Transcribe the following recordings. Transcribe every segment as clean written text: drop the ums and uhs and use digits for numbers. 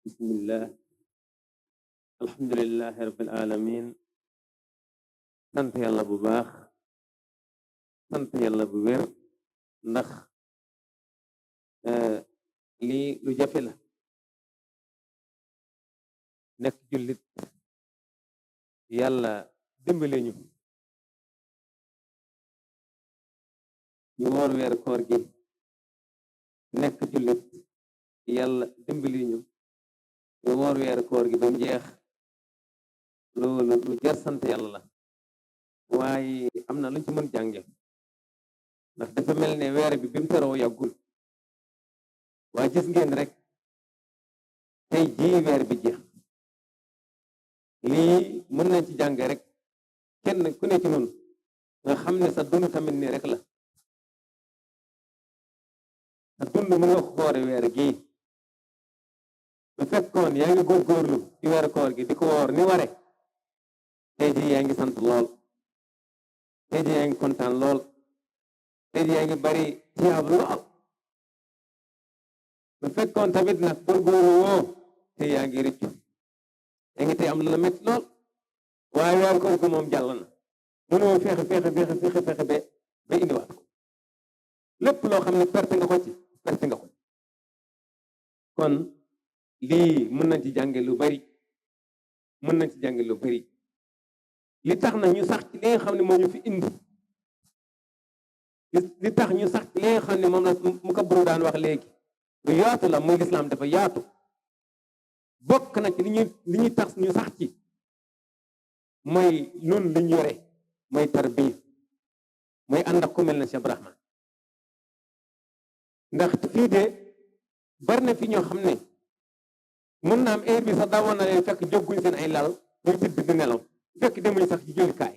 bismillah alhamdulillahi rabbil alamin sant yàlla bu baax sant yàlla bu wér ndax lii lu jafe la nekk jullit yàlla dimbale ñu woor weer koor gi nekk jullit yàlla dimbali ñu woor weer koor gi ba mu jeex loolu lu jar sant yàlla la waaye am na luñ ci mën jànge ndax dafa mel ne weer bi bi mu teroo yàggul waaye gis ngeen rek tey jii weer bi jeex lii mën nañ ci jànge rek kenn ku ne ci noonu nga xam ne sa dund tamit nii rek la sa dund mu nga xoore weer gii bu fekkoon yaa ngi góorgóorlu ci weeru koor gi di ko woor ni ware tey jii yaa ngi sant lool tey jii yaa ngi kontaan lool tey jii yaa ngi bari tiyaab lool bu fekkoon tamit nag góorgóorlu woo tey yaa ngi rëccu yaa ngi tey am lu la métti lool waaye weeru koor gi moom jàll na mënoo fexe ba indiwaat ko lépp loo xam ne perte nga ko ci perte nga ko kon lii mën nañ ci jànge lu bari mën nañ ci jànge lu bari li tax na ñu sax ci li nga xam ne moo ñu fi indi li tax ñu sax ci li nga xam ne moom la mu ko buru daan wax léegi lu yaatu la muy lislaam dafa yaatu bokk na ci li ñuy tax ñu sax ci mooy loolu li ñu yore mooy tarbiya mooy ànd ak ku mel na Cheikh Ibrahima ndax fii de bari na fi ñoo xam ne mën naa am heure bi sax daawoon na leen fekk jógguñ seen ay lal muy tëdd di nelaw fekk demuñ sax ci jullikaay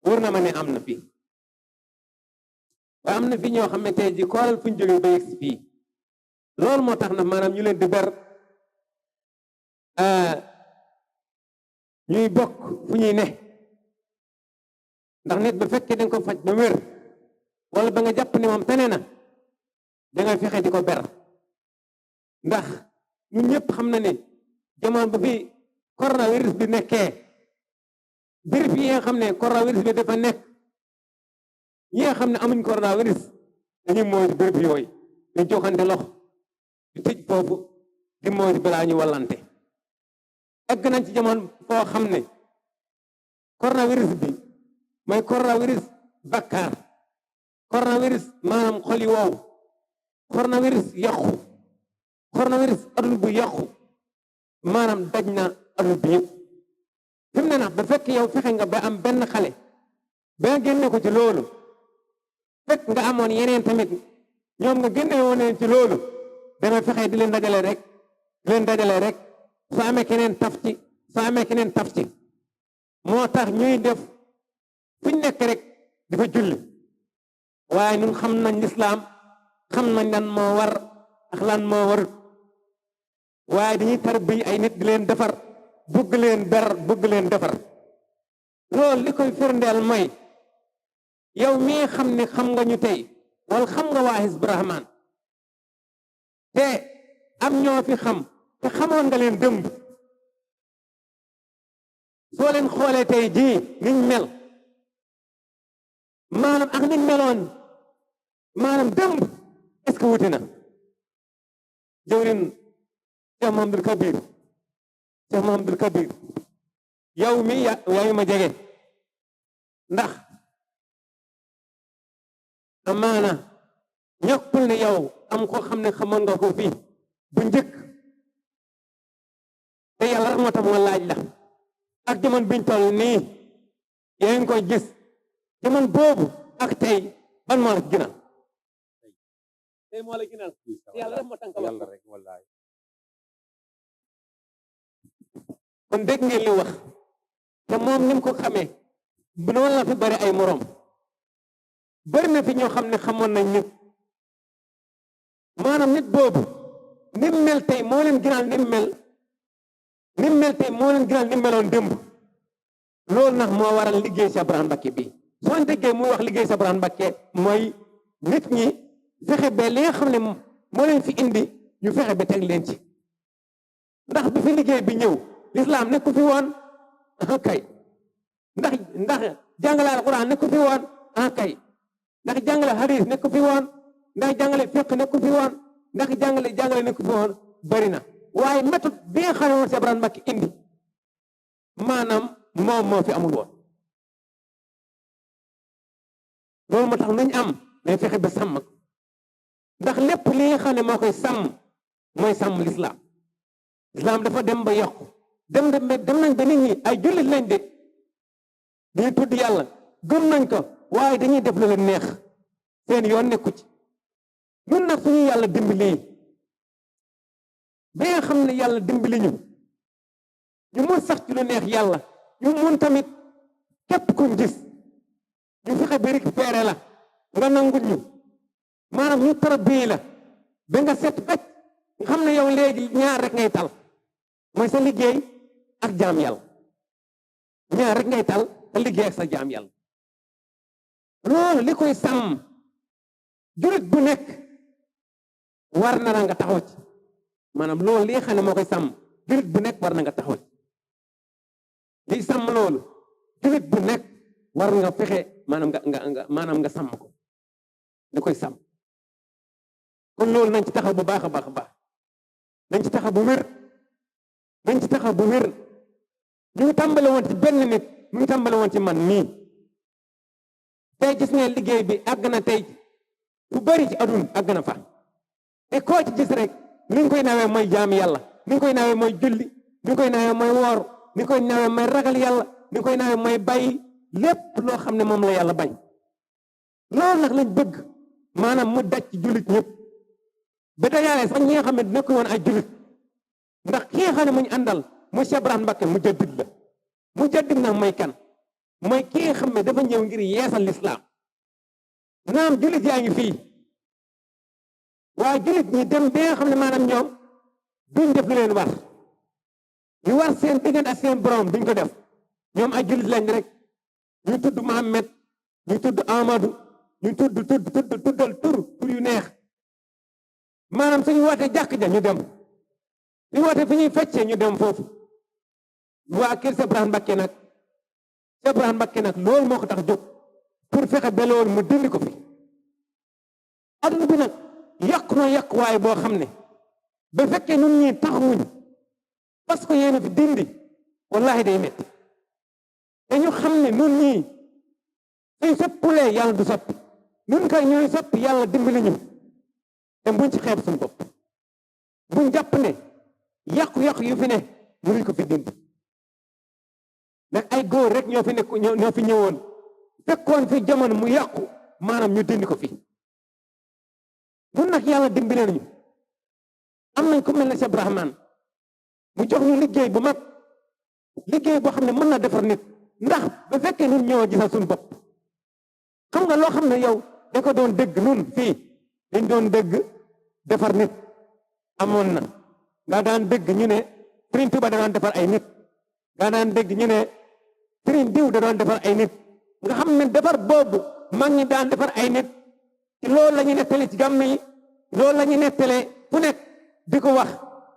wóor na ma ne am na fii waaye am na fi ñoo xam ne tey ji kooral fu ñu jógee ba yegg si fii loolu moo tax na maanaam ñu leen di ber ñuy bokk fu ñuy ne ndax nit ba fekkee danga ko faj ba wér wala ba nga jàpp ne moom tane na dangay fexe di ko ber ndax ñun ñëpp xam na ne jamono ba fi coronavirus bi nekkee béréb yi nga xam ne coronavirus bi dafa nekk ñi nga xam ne amuñ coronavirus dañuy mooy béréb yooyu dañ joxante loxo di tëj foofu di mooy balaa ñu wallante egg nañ ci jamono foo xam ne coronavirus bi mooy coronavirus bakkaar coronavirus maanaam xol yi wow coronavirus yàqu coronavirus aduna bu yàqu maanaam daj na aduna bi yëpp fi mu ne nag ba fekk yow fexe nga ba am benn xale ba nga génne ko ci loolu fekk nga amoon yeneen tamit ñoom nga génne woon leen ci loolu dama fexe di leen dajale rek soo amee keneen taf ci moo tax ñuy def fu ñu nekk rek di fa julli waaye ñun xam nañ lislaam xam nañ lan moo war ak lan moo warut waaye dañuy tarbi ay nit di leen defar bëgg leen defar loolu li koy firndeel mooy yow mii xam ne xam nga ñu tey wala xam nga waa Hizbu Rahmaan te am ñoo fi xam te xamoon nga leen dëmb soo leen xoolee tey jii niñ mel maanaam ak niñ meloon maanaam dëmb est-ce que wuti na jëwrin Cheikh Mahamadul Kabir yow mi yaa ma jege ndax amaana ñàkkul ne yow am ko xam ne xamoon nga ko fii bu njëkk te yàlla rek moo tax ma laaj la ak jamono biñ toll nii yaa ngi koy gis jamono boobu ak tey ban moo la gënal tey moo la gënal yàlla rek moo tànk yàlla rek wallaay kon dégg ngeen li wax te moom ni mu ko xamee bu noonu la fi bari ay morom bari na fi ñoo xam ne xamoon nañ nit maanaam nit boobu nim mel tey moo leen gënal nim mel tey moo leen gënal nim meloon démb loolu nag moo waral liggéey Cheikh Ibrahima Mbacké bi soo déggee muy wax liggéey Cheikh Ibrahima Mbacké mooy nit ñi fexe ba li nga xam ne moo leen fi indi ñu fexe ba teg leen ci ndax bi fi liggéey bi ñëw lislaam nekku fi woon kay ndax jàngale alquran nekku fi woon kay ndax jàngale hadis nekku fi woon ndax jàngale fiqh nekku fi woon ndax jàngale nekku fi woon bari na waaye méthode bi nga xam ne woon Cheikh Ibrahima Mbacké indi maanaam moom moo fi amul woon loolu moo tax luñ am day fexe ba sàmm ndax lépp li nga xam ne moo koy sàmm mooy sàmm lislaam dafa dem ba yokku dem nañ ba nit ñi ay jullit lañ de dañuy tudd yàlla gëm nañ ko waaye dañuy def lu leen neex seen yoon nekku ci ñun nag suñu yàlla dimbali ba nga xam ne yàlla dimbali ñu mun sax ci lu neex yàlla ñu mun tamit képp kuñ gis ñu fexe ba récupéré la nga nangul ñu maanaam ñu tarbiya la ba nga set becc nga xam ne yow léegi ñaar rek ngay tal mooy sa liggéey ak jaam yàlla ñaar rek ngay tal sa liggéey ak sa jaam yàlla loolu li koy sàmm jurit bu nekk war na la nga taxaw ci maanaam loolu li nga xam ne moo koy sàmm jurit bu nekk war na nga taxaw ci liy sàmm loolu jurit bu nekk war nga fexe maanaam nga sàmm ko li koy sàmm kon loolu nañ ci taxaw bu baax a baax a baax nañ ci taxaw bu wér ñu ngi tàmbale woon ci benn nit ñu ngi tàmbale woon ci man mii tey gis ne liggéey bi àgg na tey fu bari ci aduna àgg na fa te koo ci gis rek ni nga koy nawee mooy jaam yàlla ni nga koy nawee mooy julli ni nga koy nawee mooy woor ni nga koy nawee mooy ragal yàlla ni nga koy nawee mooy bàyyi lépp loo xam ne moom la yàlla bañ loolu nag lañ bëgg maanaam mu daj ci jullit ñëpp ba dajaale sax ñi nga xam ne nekk woon ay jullit ndax ki nga xam ne mu ñu àndal mu Cheikh Ibrahima Mbacké mu jaddid la mu jaddid nag mooy kan mooy ki nga xam ne dafa ñëw ngir yeesal lislaam naam jullit yaa ngi fii waaye jullit ñi dem ba nga xam ne maanaam ñoom duñ def lu leen war ñu war seen diggante ak seen borom duñ ko def ñoom ay jullit lañ rek ñu tudd Mohamed ñu tudd Amadou ñu tuddal tur yu neex maanaam suñu wootee jàkk ja ñu dem suñu wootee fi ñuy feccee ñu dem foofu waa kër Cheikh Ibrahima Mbacké nag Cheikh Ibrahima Mbacké nag loolu moo ko tax jóg pour fexe ba loolu mu dindi ko fi adduna bi nag yàqu na yàquwaay boo xam ne ba fekkee ñun ñii taxawuñ parce que yéen a fi dindi wallahi day métti te ñu xam ne ñun ñii suñ soppulee yàlla du soppi ñun kay ñooy soppi yàlla dimbali ñu te buñ ci xeeb suñu bopp buñ jàpp ne yàqu-yàqu yu fi ne mënuñ ko fi dindi nag ay góor rek ñoo fi ñëwoon fekkoon fi jamono mu yàqu maanaam ñu dindi ko fi ñun nag yàlla dimbali nañu am nañ ko mel ne Cheikh Ibrahima mu jox ñu liggéey bu mag liggéey boo xam ne mën na defar nit ndax ba fekkee ñun ñoo gisal suñu bopp xam nga loo xam ne yow da ko doon dégg nun fii dañ doon dégg defar nit amoon na nga daan dégg ñu ne Sëriñ Tuuba da doon defar ay nit nga daan dégg ñu ne Sëriñ diw da doon defar ay nit nga xam ne defar boobu mag ñi daan defar ay nit ci loolu la ñu nettali ci gàmm yi loolu la ñu nettalee fu nekk di ko wax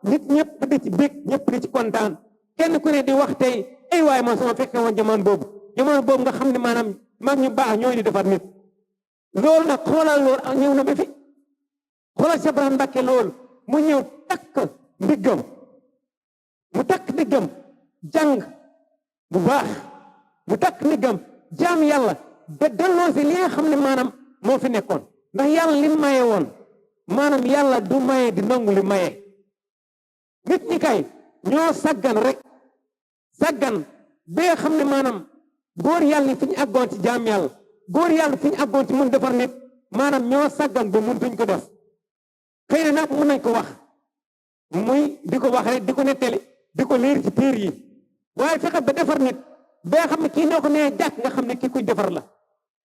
nit ñëpp di ci bég ñëpp di ci kontaan kenn ku ne di wax tey ay waaye man sama fekkee woon jamono boobu nga xam ne maanaam mag ñu baax ñooy di defar nit loolu nag xoolal loolu ñëw na ba fi xoolal Cheikh Ibrahima Mbacké loolu mu ñëw takk ndiggam jàng bu baax mu takk ndiggam jaam yàlla ba delloo si li nga xam ne maanaam moo fi nekkoon ndax yàlla li maye woon maanaam yàlla du maye di nangu li maye nit ñi kay ñoo saggan rek saggan ba nga xam ne maanaam góor yàlla fi ñu àggoon ci jaam yàlla góor yàlla fi ñu àggoon ci mun defar nit maanaam ñoo saggan ba mëntuñ ko def xëy na nag mën nañ ko wax muy di ko wax rek di ko nettali di ko liir ci téer yi waaye fexe ba defar nit ba nga xam ne kii noo ko nee jàkk nga xam ne kii kuñ defar la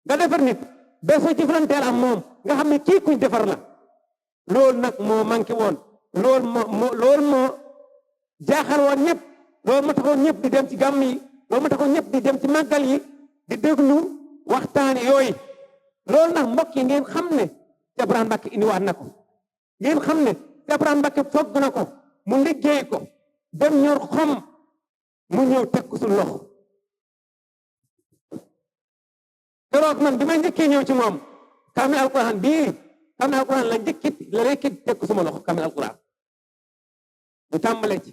nga defar nit ba soo jëflanteel am moom nga xam ne kii kuñ defar la loolu nag moo manqué woon loolu moo jaaxal woon ñëpp loolu ma taxoon ñëpp di dem ci gàmm yi loolu ma taxoon ñëpp di dem ci màggal yi di déglu waxtaani yooyu loolu nag mbokk yi ngeen xam ne Cheikh Ibrahima Mbacke indiwaat na ko ngeen xam ne Cheikh Ibrahima Mbacke fogg na ko mu liggéey ko dem ñor xom mu ñëw teg ko suñu loxo keroog man bi ma njëkkee ñëw ci moom kaamil alquran bii kaamil alquran la njëkkit la rekkit teg ko suma loxo kaamil alquran ñu tàmbale ci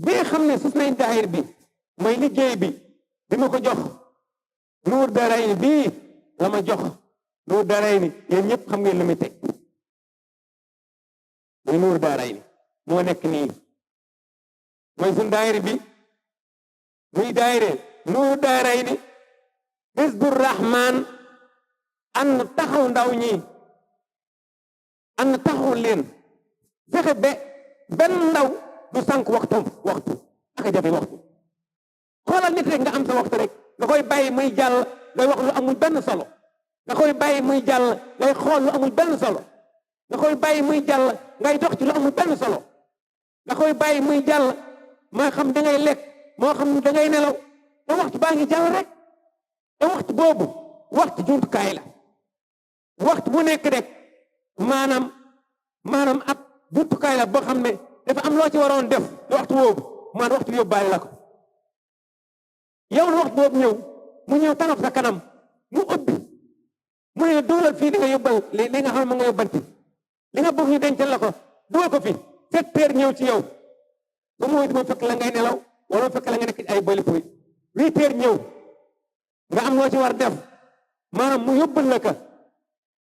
bi nga xam ne sus nañ daayir bi mooy liggéey bi ma ko jox nuur daarayni bii la ma jox nuur daarayni yéen ñëpp xam ngeen lu muy teg muy nuur daarayni moo nekk nii mooy suñ daayir bi muy daayire nuur daarayni Hizbur Rahman ànd taxaw ndaw ñi ànd taxaw leen fexe ba benn ndaw du sànq waxtu ak a jafe waxtu xoolal nit rek nga am sa waxtu rek nga koy bàyyi muy jàll ngay wax lu amul benn solo nga koy bàyyi muy jàll ngay xool lu amul benn solo nga koy bàyyi muy jàll ngay dox ci lu amul benn solo nga koy bàyyi muy jàll moo xam da ngay lekk moo xam da ngay nelaw te waxtu baa ngi jàll rek te waxtu boobu waxtu jumtukaay la waxtu bu nekk rek maanaam ab jumtukaay la boo xam ne dafa am loo ci waroon def te waxtu boobu maanaam waxtu yóbbaale la ko yow na waxtu boobu mu ñëw tanaf sa kanam mu ubbi mu ne dugalal fii li nga yóbbal li nga xam ne ma nga yóbbanti li nga bëgg ñu dencal la ko dugal ko fi 7 heures ñëw ci yow ba mooy dama fekk la ngay nelaw wala fekk la nga nekk ay bëli puy 8 heures ñëw nga am loo ci war def maanaam mu yóbbal la ka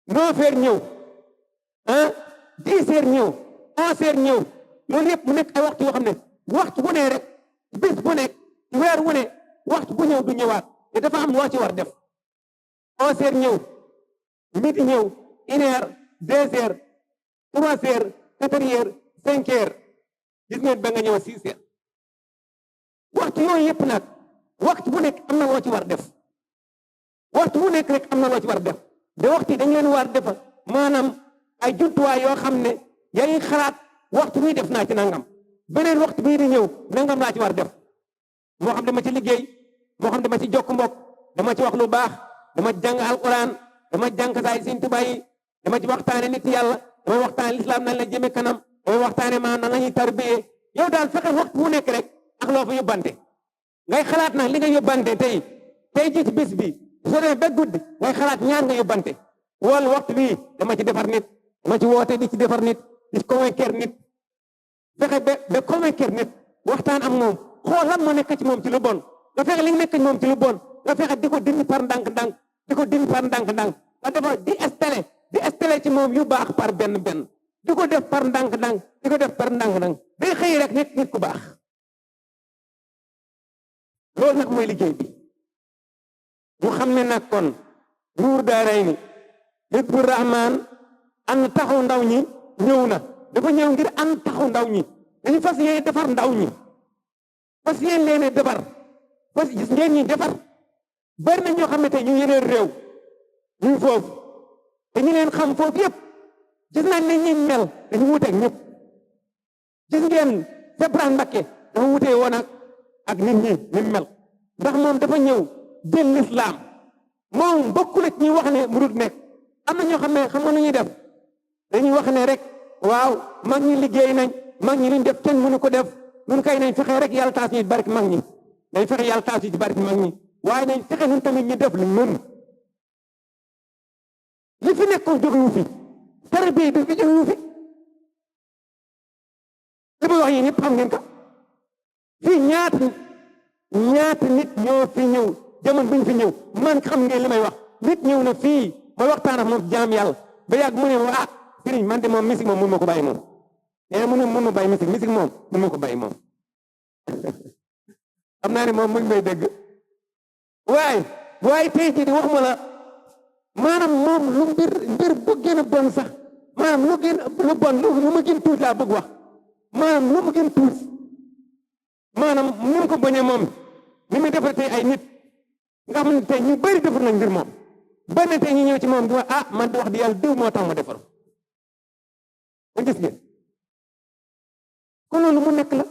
9 heures ñëw 10 heures ñëw 11 heures ñëw loolu yëpp mu nekk ay waxtu yoo xam ne waxtu bu ne rek bis bu nekk weer wu ne waxtu bu ñëw du ñëwaat te dafa am loo ci war def 11 heures ñëw midi ñëw 1 heure 2 heures 3 heures 4 heures 5 heures gis ngeen ba nga ñëw 6 heures waxtu yooyu yëpp nag waxtu bu nekk am na loo ci war def waxtu bu nekk rek am na loo ci war def de waxtu yi dañ leen war defa maanaam ay jumtuwaay yoo xam ne yaa ngi xalaat waxtu bii def naa ci nangam beneen waxtu bii di ñëw nangam laa ci war def moo xam dama ci liggéey moo xam dama ci jokk mbokk dama ci wax lu baax dama jàng alquran dama jàng saay Sëñ Tuubaa yi dama ci waxtaane nit yàlla dama waxtaane lislaam nan la jëme kanam dama waxtaane maanaam nan la ñuy tarbiyee yow daal fexe waxtu bu nekk rek ak loo fa yóbbante ngay xalaat nag li nga yóbbante tey ji ci bis bi soo demee ba guddi ngay xalaat ñaar nga yóbbante wala waxtu bii dama ci defar nit dama ci woote di ci defar nit di convaincre nit fexe ba convaincre nit waxtaan ak moom xool lan moo nekk ci moom ci lu bon nga fexe li nga nekk ci moom ci lu bon nga fexe di ko dindi par ndànk-ndànk di ko dindi par ndànk-ndànk nga defar di installé ci moom yu baax par benn di ko def par ndànk-ndànk di ko def par ndànk-ndànk day xëy rek nit ku baax loolu nag mooy liggéey bi ñu xam ne nag kon nuur daarayni Hizbur Rahman ànd taxaw ndaw ñi ñëw na dafa ñëw ngir ànd taxaw ndaw ñi dañu fas yéene defar ndaw ñi fas yéene leen defar fas gis ngeen ñi defar bari na ñoo xam ne tey ñu yeneen réew ñu foofu te ñu leen xam foofu yëpp gis nañ ne ñi mel dañu wuteeg ñëpp gis ngeen Cheikh Ibrahima Mbacke dafa wutee woon ak nit ñi ni mel ndax moom dafa ñëw jël lislaam moom bokkul ci ñuy wax ne mu dul nekk am na ñoo xam ne xam nga nu ñuy def dañuy wax ne rek waaw mag ñi liggéey nañ mag ñi liñ def kenn mënu ko def nun kay nañ fexe rek yàlla taas ñu barki mag ñi nañ fexe yàlla taas ñu ci barki mag ñi waaye nañ fexe nun tamit ñu def lu mën li fi nekkoon jógewu fi tarbiya bi fi jógewu fi li may wax yéen ñëpp xam ngeen ko fii ñaata nit ñoo fi ñëw jamono bi ñu fi ñëw man xam ngeen li may wax nit ñëw na fii ma waxtaan ak moom jaam yàlla ba yàgg mu ne ma ah sëriñ man de moom musique moom mun ma ko bàyyi moom mu ne mun ma bàyyi musique moom mun ma ko bàyyi moom xam naa ne moom mu ngi may dégg waaye tey jii di waxuma la maanaam moom lu mbir bu gën a bon sax maanaam lu bon lu ma gën tuuti laa bëgg wax maanaam lu ma gën tuuti maanaam ni mu ko bañee moom ni muy defar tey ay nit nga xam ne tey ñu bëri defar nañ mbir moom ba ne tey ñu ñëw ci moom di wax ah man di wax di yàlla diw moo tax ma defar gis ngeen kon loolu mu nekk la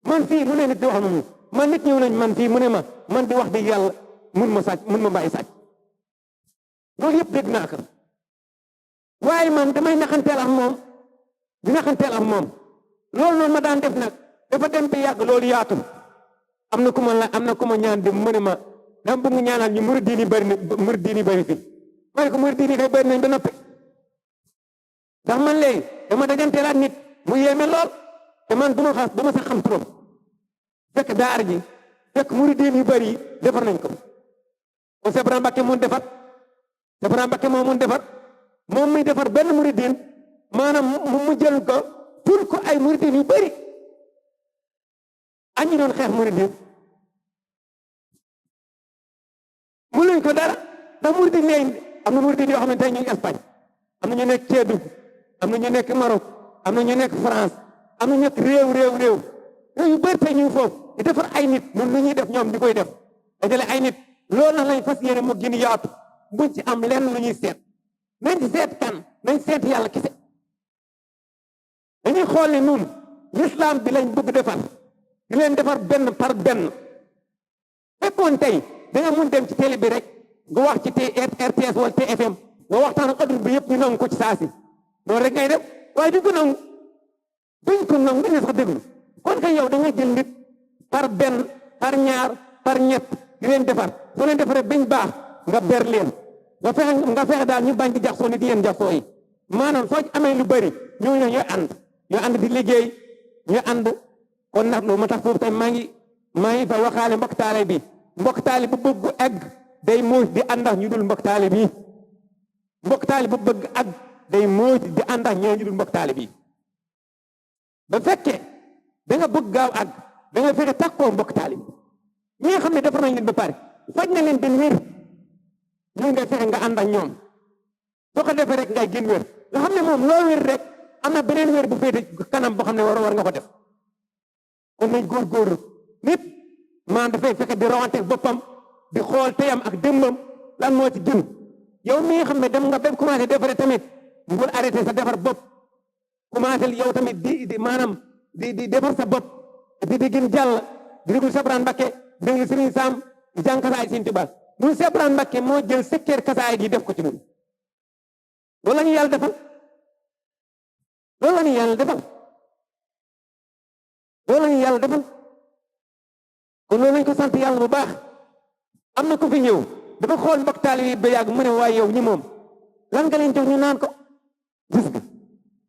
man fii lu ne nit di wax moom man nit ñëw nañ man fii mu ne ma man di wax di yàlla mun ma sàcc mun ma bàyyi sàcc loolu yëpp dégg naa ko waaye man damay naxanteel ak moom di naxanteel ak moom loolu noonu ma daan def nag dafa dem bi yàgg loolu yaatu am na ku ma ñaan dem mu ne ma dama bëgg ñaanal ñu murid diini bëri fi ma ne ko murid diini kay bëri nañ ba noppi ndax man léegi dama dajanteel ak nit mu yéeme lool te man du ma sax xam turam fekk daar ji fekk murid diini yu bëri yi defar nañ ko kon Cheikh Ibrahima Mbacké mun defar Cheikh Ibrahima Mbacké moo mun defar moom muy defar benn murid diin maanaam mu jël ko tul ko ay murid diin yu bëri ak ñi doon xeex murid diin mu luñ ko dara ndax murid diin léegi am na murid diin yoo xam ne tey ñu ngi Espagne am na ñu nekk Kédougou am na ñu nekk Maroc am na ñu nekk France am na ñu nekk réew yu bëri tey ñu ngi foofu di defar ay nit ñun lu ñuy def ñoom di koy def dajale ay nit loolu nag lañ fas yéene mu gën yaatu buñ ci am lenn lu ñuy seet nañ ci seet kan nañ seet yàlla kese dañuy xool ne nun l'islam bi lañ bëgg defar di leen defar benn par benn fekkoon tey da nga mun dem ci télé bi rek nga wax ci RTS wala TFM nga waxtaan ak adduna bi yëpp ñu nangu ko ci saasi loolu rek ngay def waaye duñ ko nangu dañu sax déglu kon kay yow da nga jël nit par benn par ñaar par ñett di leen defar soo leen defaree bañ baax nga ber leen nga fexe daal ñu bañ di jaxasoo nit yéen jaxasoo yi maanaam soo amee lu bëri ñooñu ñooy ànd di liggéey ñu ànd kon nag loolu ma tax foofu tamit maa ngi fa waxaale mbokk taale bu bëgg egg day muus di àndax ñu dul mbokk taale bi mbokk taale bu bëgg egg day muus di àndax ñoo ñu dul mbokk taale bi ba fekkee da nga bëgg gaaw àgg da nga fexe takkoo mbokk taale bi ñi nga xam ne defar nañ leen ba pare faj na leen den wér ñu nga fexe nga ànd ak ñoom soo ko defee rek ngay gën wér nga xam ne moom loo wér rek am na beneen wér bu féete kanam boo xam ne war nga ko def kon nañ góorgóorlu nit maan dafay fexe di rawante boppam di xool teyam ak démbam lan moo ci gën yow mi nga xam ne dem nga ba commencé defare tamit ngul arrêté sa defar bopp commencé yow tamit di maanaam di defar sa bopp di gën jàll di déglu Cheikh Ibrahima Mbacké déglu Serigne Sam di jàng kasaay Serigne Touba ñun Cheikh Ibrahima Mbacké moo jël secteur kasaay gi def ko ci ñun loolu la ñu yàlla defal loolu la ñu yàlla defal kon loolu lañ ko sant yàlla bu baax am na ku fi ñëw dafa xool mbokk taalibe yi ba yàgg mu ne waaye yow ñi moom lan nga leen jox ñu naan ko gis nga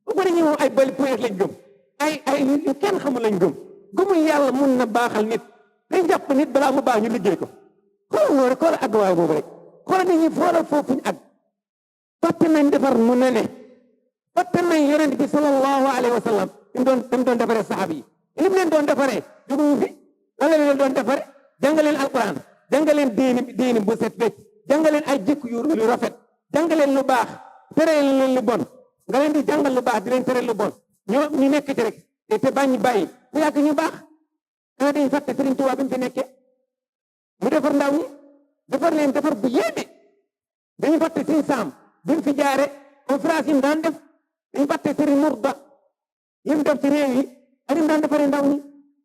bu bëri ñi moom ay bali poète lañ gëm ay yu kenn xamul lañ gëm gëmul yàlla mun na baaxal nit dañ jàpp nit balaa mu baax ñu liggéey ko xoolal loolu rek xoolal àgg waay boobu rek xoolal nit ñi foolal foofu ñu àgg fàtte nañ defar mu ne fàtte nañ yonent bi sallallahu alayhi wa sallam tam doon defaree saxaaba yi lim leen doon defaree juguñu fi lan la leen doon defaree jàngaleen alquran jàngaleen diini bu set wecc jàngaleen ay jikko yu rafet jàngaleen lu baax tere leen lu bon nga leen di jàngal lu baax di leen tere lu bon ñu nekk ci rek te bañ bàyyi bu yàgg ñu baax xanaa dañuy fàtte Sëriñ Tuubaa bi mu fi nekkee mu defar ndaw ñi defar leen defar bu yéeme dañuy fàtte Sëriñ Saam bi mu fi jaare conférence yi mu daan def dañuy fàtte Sëriñ Murda yi mu def ci réew yi ak yi mu daan defaree ndaw ñi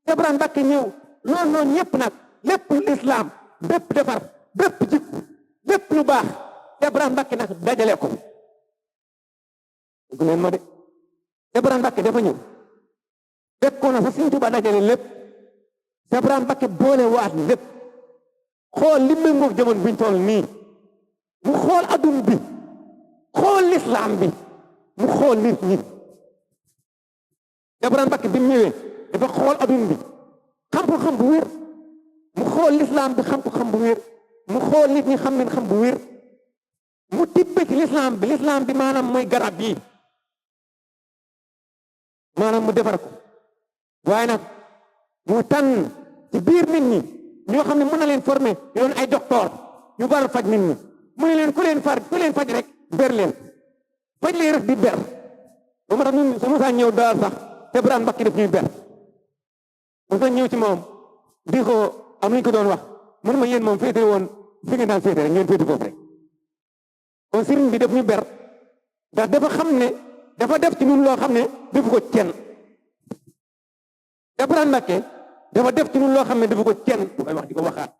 Cheikh Ibrahima Mbacké ñëw loolu noonu ñëpp nag lépp lislaam bépp defar bépp jikko lépp lu baax Cheikh Ibrahima Mbacké nag dajale ko gu leen ma de Cheikh Ibrahima Mbacké dafa ñëw fekkoon na fa Sëriñ Tuubaa dajale lépp Cheikh Ibrahima Mbacké boole waat lépp xool li méngoog jamono biñ toll nii mu xool adduna bi xool lislaam bi mu xool nit ñi Cheikh Ibrahima Mbacké bi mu ñëwee dafa xool adduna bi xam ko xam bu wér mu xool lislaam bi xam ko xam bu wér mu xool nit ñi xam leen xam bu wér mu tibbe ci lislaam bi maanaam mooy garab yi maanaam mu defar ko waaye nag mu tànn ci biir nit ñi ñoo xam ne mën na leen former ñu doon ay docteur ñu war a faj nit ñi mu ne leen ku leen faj rek ber leen faj leen rek di ber ba ma tax ñun su ma saa ñëw daal sax Cheikh Ibrahima Mbacké def ñuy ber mu sax ñëw ci moom di ko am nañu ko doon wax man ma yéen moom féete woon fi ngeen daan féete rek ngeen féete foofu rek kon sëriñ bi def ñu ber ndax dafa xam ne dafa def ci ñun loo xam ne defu ko kenn Cheikh Ibrahima Mbacke dafa def ci ñun loo xam ne defu ko kenn bu koy wax di ko waxaat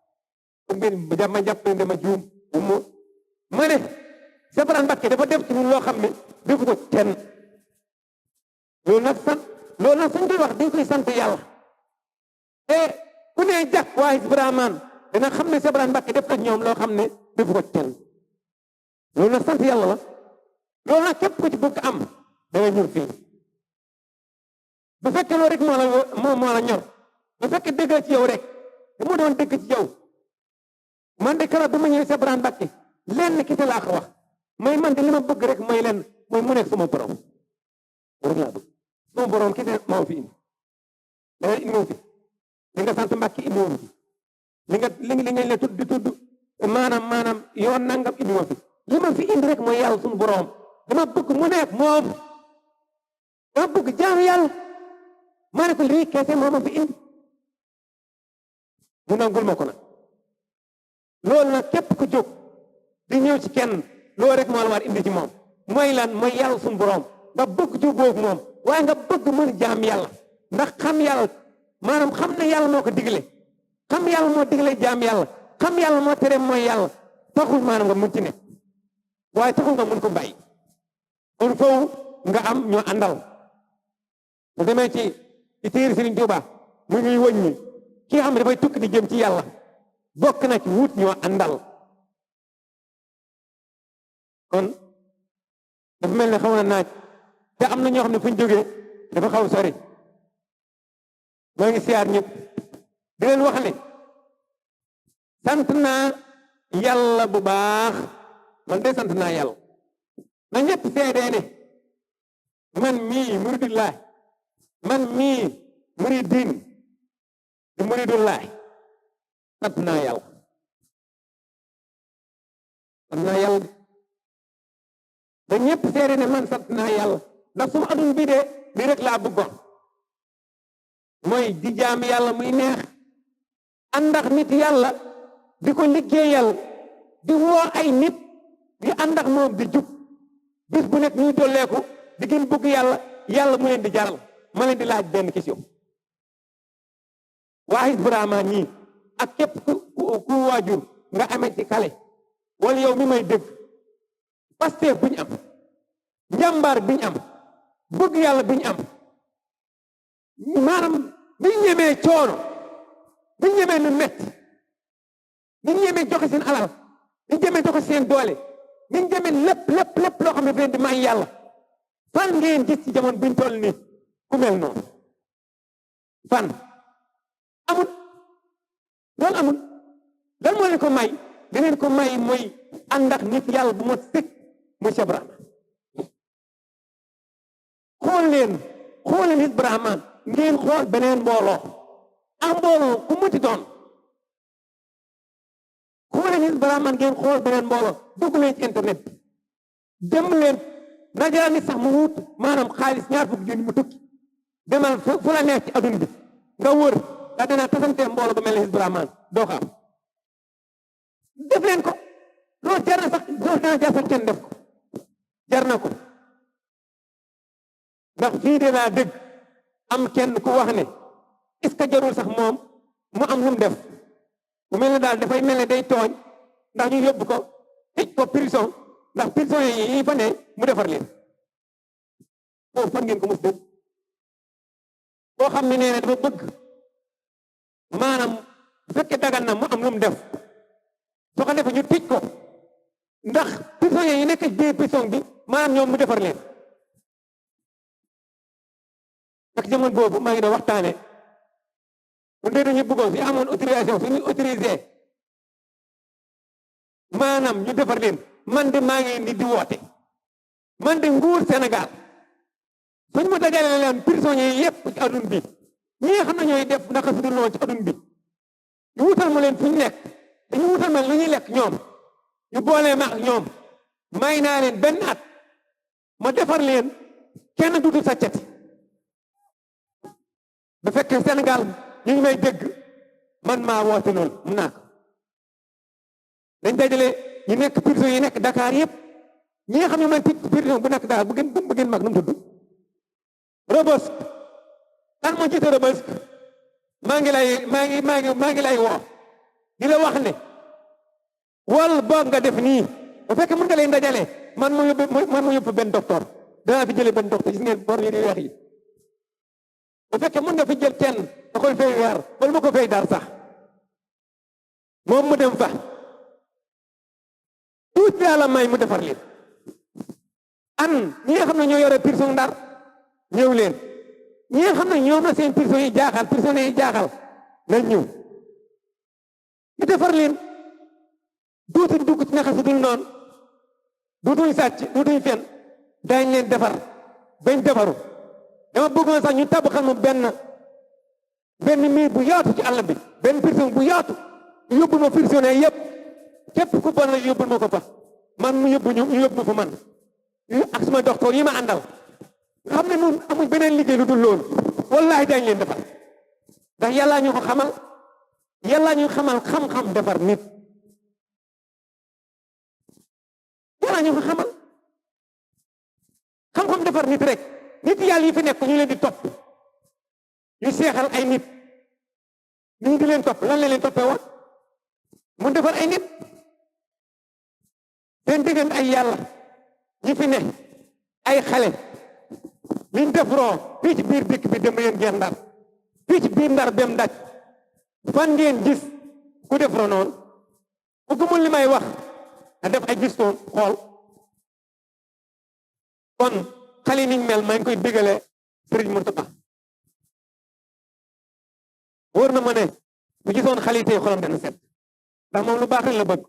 ma jàpp ne dama juum ma ne Cheikh Ibrahima Mbacke dafa def ci ñun loo xam ne defu ko kenn loolu nag suñ koy wax dañ koy sant yàlla te ku ne jàkk waa Hizbut Rahman dana xam ne Cheikh Ibrahima Mbacke def ko ñoom loo xam ne defu ko kenn loolu nag sant yàlla la loolu nag képp ko ci bëgg am da nga ñëw fii bu fekkee loolu rek moo la ñor bu fekkee dëgg ci yow rek da mu doon dëgg ci yow man de keroog bi ma ñëwee Cheikh Ibrahima Mbacke lenn ki te laa ko wax mooy man de li ma bëgg rek mooy lenn mooy mu nekk sama borom rek laa bëgg sama borom ki te moo fi indi leneen indi moo fi li nga sant Mbacke indi moo fi li nga la tudd di tudd maanaam yoon nangam indi moo fi li ma fi indi rek mooy yàlla suñu borom dama bëgg mu nekk moom dama bëgg jaamu yàlla maa ne ko lii keese moo ma fi indi mu nangul ma ko nag loolu nag képp ku jóg di ñëw ci kenn loolu rek moo la war indi ci moom mooy lan mooy yàlla suñu borom nga bëgg jógoogu moom waaye nga bëgg mën jaam yàlla ndax xam yàlla maanaam xam ne yàlla moo ko digle xam yàlla moo digle jaam yàlla xam yàlla moo tere mooy yàlla taxul maanaam nga mën ci nekk waaye taxul nga mën ko bàyyi kon foofu nga am ñoo àndal bu demee ci téere Sëriñ Tuuba mu ñuy wëññi ki nga xam ne dafay tukki di jëm ci yàlla bokk na ci wut ñoo àndal kon dafa mel ne xaw na naaj te am na ñoo xam ne fu ñu jógee dafa xaw sori maa ngi siyaar ñëpp di leen wax ne sant naa yàlla bu baax man de sant naa yàlla na ñëpp seedee ne man mii muridullaah man mii muridin di muridullaah sant naa yàlla na ñëpp seede ne man sant naa yàlla ndax suma aduna bii de lii rek laa bëggoon mooy di jaam yàlla muy neex àndax nit yàlla di ko liggéeyal di woo ay nit di àndax moom di jub bis bu nekk ñuy dolleeku di gën bëgg yàlla mu leen di jaral ma leen di laaj benn question waa Hizbut Rahman ñii ak képp ku waajur nga amee ci kale wala yow mi may dégg Pastef bu ñu am njàmbaar bi ñu am bëgg yàlla bi ñu am maanaam bi ñu ñemee coono bi ñu ñemee lu metti bi ñu ñemee joxe seen alal bi ñu ñemee joxe seen doole bi ñu ñemee lépp loo xam ne leen di may yàlla fan ngeen gis ci jamono bi ñu toll nii ku mel noonu fan amul loolu amul lan moo leen ko may da leen ko may mooy ànd ak nit yàlla bu ma sëkk muy Cheikh Ibrahima xool leen Hizbut Rahman ngeen xool beneen mbooloo ak mbooloo ku muti doon xool leen Hizbut Rahman ngeen xool beneen mbooloo dugg leen ci internet bi dem leen najara nit sax mu wut maanaam xaalis ñaar fukki junni mu tukki demal fu la neex ci aduna bi nga wër da dana tasante mbooloo ba mel ne Hizbut Rahman doo ko am def leen ko loolu jar na sax loolu dana jar sax kenn def ko jar na ko ndax fii de laa dëgg am kenn ku wax ne est-ce que jarul sax moom mu am lu mu def bu mel ne daal dafay mel ne day tooñ ndax ñu yóbbu ko tëj ko prison ndax prison yi fa ne mu defar leen foofu fan ngeen ko mos dégg boo xam ne nee na dafa bëgg maanaam bu fekkee dagan na mu am lu mu def soo ko defee ñu tëj ko ndax prison yi nekk biir prison bi maanaam ñoom mu defar leen ak jamono boobu maa ngi doon waxtaane bu dee dañu bëggoon fi amoon autorisation suñu autorisé maanaam ñu defar leen man de maa ngi ni di woote man de nguur Sénégal suñ mu dajale leen prisonniers yi yëpp ci aduna bi ñi nga xam ne ñooy def naka su dul noonu ci aduna bi ñu wutal ma leen fu ñu nekk dañu wutal ma lu ñuy lekk ñoom ñu boolee ma ak ñoom may naa leen benn at ma defar leen kenn dudu saccati bu fekkee Sénégal ñu ngi may dégg man maa woote loolu mun naa ko dañ dajale ñu nekk prison yi nekk Dakar yëpp ñi nga xam ne man ci prison bu nekk daal bu gën mag nu mu tudd Rebeuss kan moo jiite Rebeuss maa ngi lay woo di la wax ne wal boog nga def nii bu fekkee mën nga leen dajale man ma yóbbu benn docteur danaa fi jëlee benn docteur gis ngeen bor yi di weex yi bu fekkee mën nga fi jël kenn da koy fay weer wala ma ko fay dar sax moom mu dem fa tuuti yàlla may mu defar leen ñi nga xam ne ñoo yore prison Ndar ñëw leen ñi nga xam ne ñoom la seen prison yi jaaxal prisonniers yi jaaxal nañ ñëw ñu defar leen duutuñ dugg ci naka su dul noonu duutuñ sàcc duutuñ fen dañ leen defar bañ defaru dama bëggoon sax ñu tabaxal mu benn miir bu yaatu ci àll bi benn prison bu yaatu yóbbul ma prisonniers yëpp képp ku bon la yóbbul ma ko fa man mu yóbbu ñu yóbbu ma fa man ak suma docteur yi ma àndal nga xam ne moom amuñ beneen liggéey lu dul loolu wallahi dañ leen defar ndax yàllaa ñu ko xamal yàllaa ñu xamal xam-xam defar nit yàllaa ñu ko xamal xam-xam defar nit rek nit yàlla yi fi nekk ñu leen di topp ñu seexal ay nit ñu ngi leen topp lan la leen toppee woon mu defar ay nit seen diggante ay yàlla ñi fi ne ay xale liñ defaroo fii ci biir dëkk bi dem yéen ngeen Ndar fii ci biir Ndar bem daj fan ngeen gis ku defaroo noonu bu gëmul li may wax a def ay gistoon xool kon xale yi niñ mel maa ngi koy diggalee Serigne Moustapha wóor na ma ne bu gisoon xale yi tey xolam dana set ndax moom lu baax rek la bëgg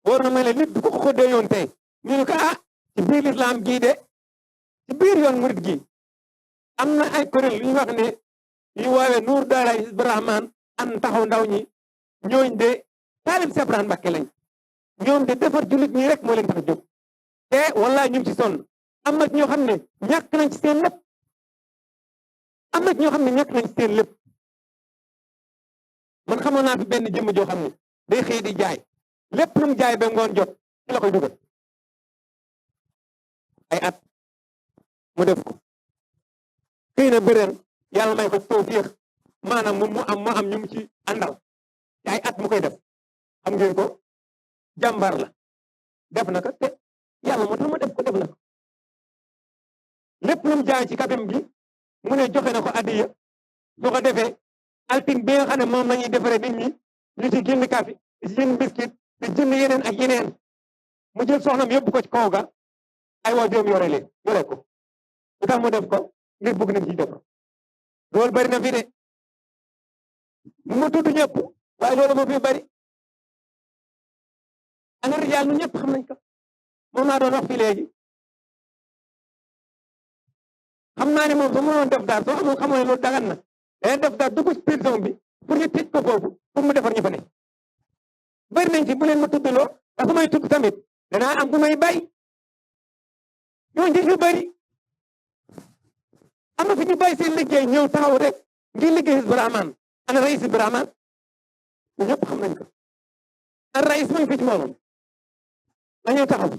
wóor na ma ne nit du ko ko dee yoon tey ñu ne ko ci biir lislaam gii de ci biir yoon murit gi am na ay kuréel yu ñu wax ne yu woowee Nuur Daara Hizbu Rahmaan an taxaw ndaw ñi ñooñ de taalib Seex Ibrahima Mbàkke lañ ñoom de defar jullit ñi rek moo leen tax a jóg te wallaay ñu ngi ci sonn am na ñoo xam ne ñàkk nañ ci seen lépp am na ñoo xam ne ñàkk nañ ci seen lépp man xamoon naa fi benn jëmm joo xam ne day xëy di jaay lépp lu mu jaay ba ngoon jot ci la koy dugal ay at mu def ko xëy na bëreer yàlla may ko tawfiix maanaam mu am ñu mu ci àndal ci ay at mu koy def xam ngeen ko jàmbaar la def na ko te yàlla moo tax mu def ko def na ko lépp lu mu jaay ci kapem gi mu ne joxe na ko addiya su ko defee altine bi nga xam ne moom la ñuy defaree nit ñi ñu ci jënd café ci jënd biscuit ci jënd yeneen ak yeneen mu jël soxnam yóbbu ko ci kaw ga ay waajuram yore leen yore ko lu tax mu def ko ngir bëgg nañ ci def loolu bari na fi de mu tudd ñëpp waaye loolu moo fi bari ana rijaal nu ñëpp xam nañ ko moom laa doon wax fi léegi xam naa ne moom su mënoon def daal soo amul xamoo ne loolu dagan na day def daal dugg ci prison bi pour ñu tëj ko foofu pour mu defar ñu fa ne bari nañ ci bu leen ma tuddloo ndax su may tudd tamit danaa am ku may bay ñoo ngi ñu bari am na fi ñu bàyyi seen liggéey ñëw taxaw rek ngir liggéey Hizbu Rahmaan ana rais Hizbu Rahmaan ñëpp xam nañ ko ana rais ma ngi fi ci moomam dañoo taxaw